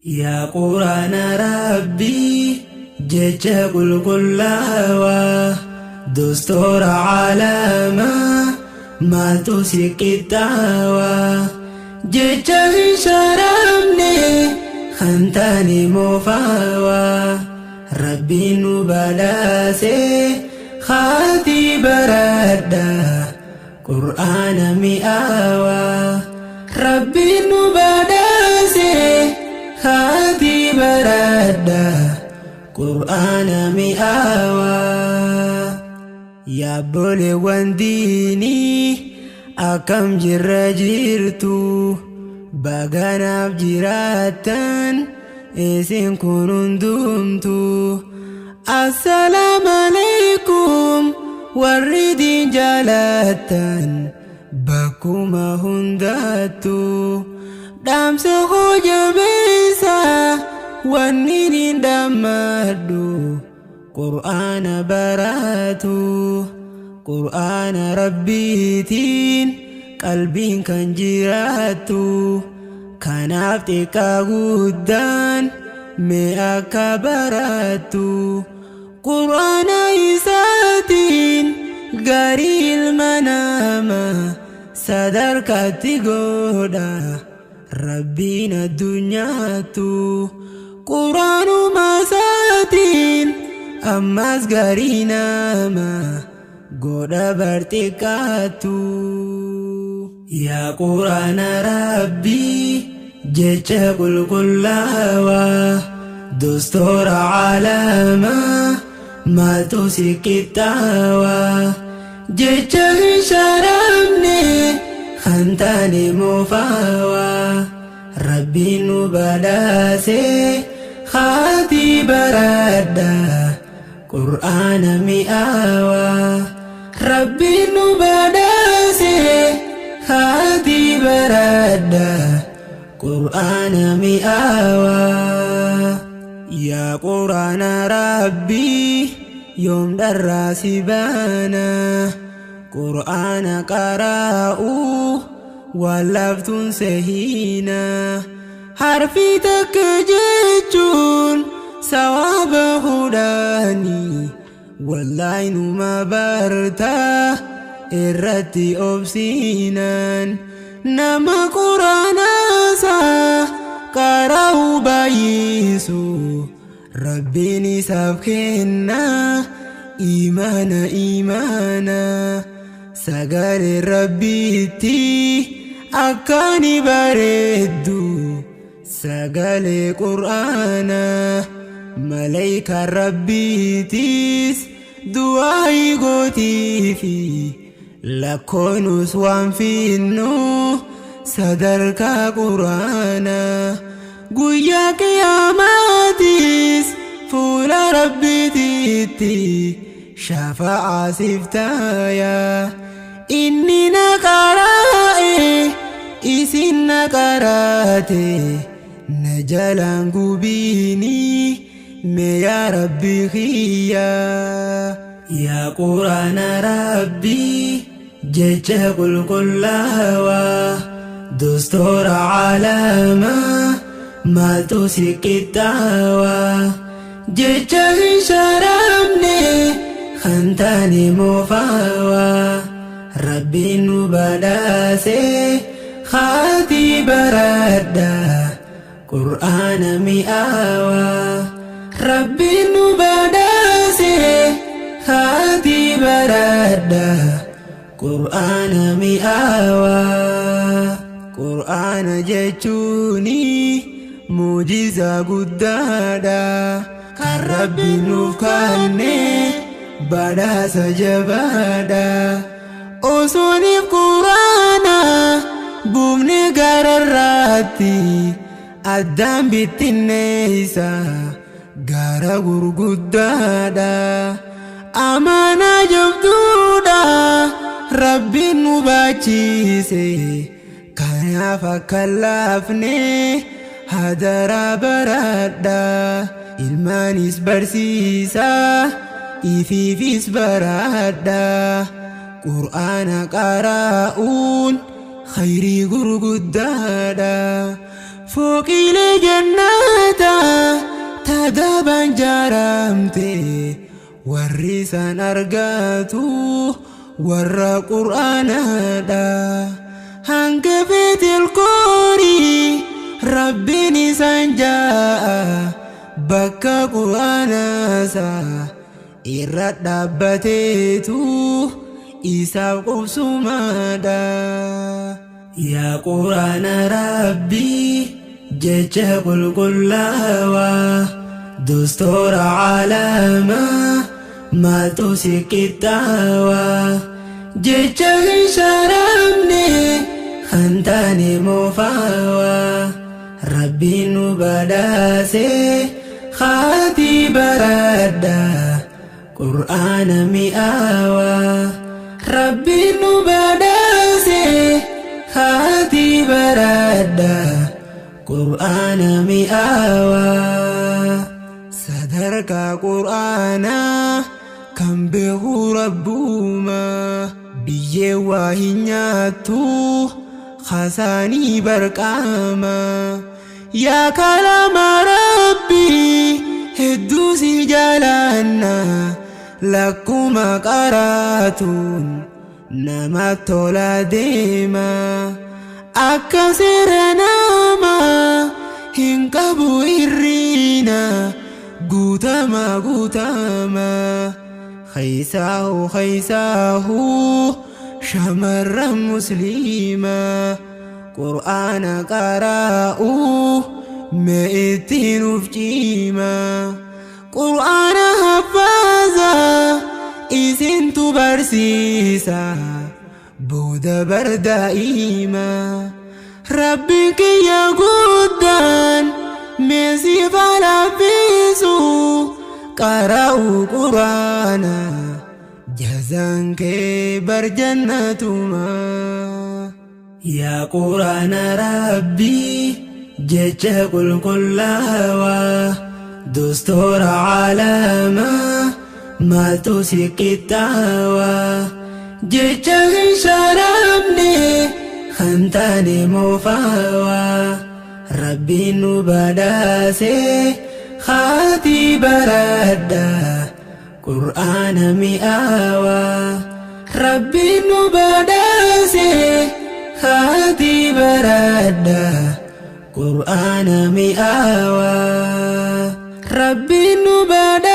Yaa Quraana Rabbii, jecha qulqullaawaa, dostoora caalamaa, maaltu si qixxaawaa? Jecha hin sharamne kan taane moofaawaa, Rabbiin nu badhaase, haatii baradha Qur'aana mi'aawaa. Rabbiin nu badhaase, haatii baradha Qur'aana mi'aawaa. Yaabboleewwan diinii, akkam jirra jirtu? Baganaaf jiraattan isin kun hundumtu. Assalaamu alaikum, warri diin jaalattan bakkuma hundattu. Dhaamsa koo jabeessa, wanni niin dhammadhu Qur'aana baratu. Qur'aana Rabbiitiin qalbiin kan jiraattu, kanaaf xiqqaa guddaan mee akka barattu. Qur'aana isaatiin gaarii ilma namaa sadarkaatti godha Rabbiin addunyaattu. Qur'aanuma isaatiin ammas gaarii nama godha barxiqqaattu. Yaa Quraana Rabbii, jecha qulqullaawaa, dostoora caalamaa, maaltu si qixxaawaa? Jecha hin sharamne kan taane moofaawaa, Rabbiin nu badhaase, haatii baradha Qur'aana mi'aawaa. Rabbiin nu badhaase, haatii baradha Qur'aana mi'aawaa. Yaa Qur'aana Rabbii, yoom dharraa si baana? Qur'aana qara'uu waan laaftuun sehiina. Harfi takka jechuun sawaaba 10, wallaahi numa bartaa irratti obsiinaan. Nama Quraanaasaa qara'uu baay'isu, Rabbiin isaaf kenna imaana. Imaana sagalee Rabbiitti akkaani bareeddu sagalee Qur'aanaa. Maleykaan Rabbiitis du'aayi gootiifi, lakkoonus waan finnu sadarkaa Qur'aanaa. Guyyaa Qiyaamaatis fuula Rabbiititti shafa'aa siif taayaa. Inni na qara'e, isin na qaraate, na jalaan gubiini mee yaa Rabbi kiyyaa. Yaa Quraana Rabbii, jecha qulqullaawaa, dostoora caalamaa, maaltu si qixxaawaa? Jecha hin sharamne kan taane moofaawaa, Rabbiin nu badhaase, haatii baradha Qur'aana mi'aawaa. Rabbiin nu badhaase, haatii baradha Qur'aana mi'aawaa. Qur'aana jechuuni muujizaa guddaadha, kan Rabbiin nuuf kenne badhaasa jabaadha. Osooniif Qur'aana buufne gararraatti addaan bittinneessa gara gurguddaadha. Amaanaa jabduudha Rabbiin nu baachise, kanaaf akka laafne hadaraa baradha. Ilmaanis barsiisaa, ifiifis baradha. Qur'aana qara'uun khayrii gurguddaadha. Fooqiilee jannaatis Warri isaan argatu warra Qur'aanaadha. Hanga feetil koorii Rabbiin isaan jaa'a bakka Qur'aanaasaa irra dhaabbateetu isaaf qubsumaadha. Yaa Qur'aana Rabbii jecha qulqullaawaa dastuura caalamaa maaltu si qixxaawaa jecha hin sharamne kan taane moofaawaa Rabbiin nu badhaase haatii baradha Qur'aana mi'aawaa Rabbiin nu badhaase haatii baradha Qur'aana mi'aawaa. Sadarkaa Qur'aanaa kan beeku Rabbumaa biyyee waa hin nyaattu hasaanii barqaamaa. Yaa kalama Rabbii hedduu si jaalanna lakkuma qaraatuun nama tola deema. Akka seera namaa hin qabu hirriina guutama guutama. Keessaahuu keessaahuu shamarran musliimaa Qur'aana qara'uu mee ittiin uf cimaa. Qur'aana haffazaa isintu barsiisa booda bardaa'imaa. Rabbiin kiyya guddaan mee siif haa laaffisu qara'uu Qur'aana jazaan kee bar jannatumaa. Yaa Qur'aana Rabbii jecha qulqullaawaa dastuura caalamaa maaltu si qixxaawaa jecha hin sharamne kan taane moofaawaa Rabbiin nu badhaase haatii baradha Qur'aana mi'aawaa Rabbiin nu badhaase haatii baradha Qur'aana mi'aawaa Rabbiin nu badhaase.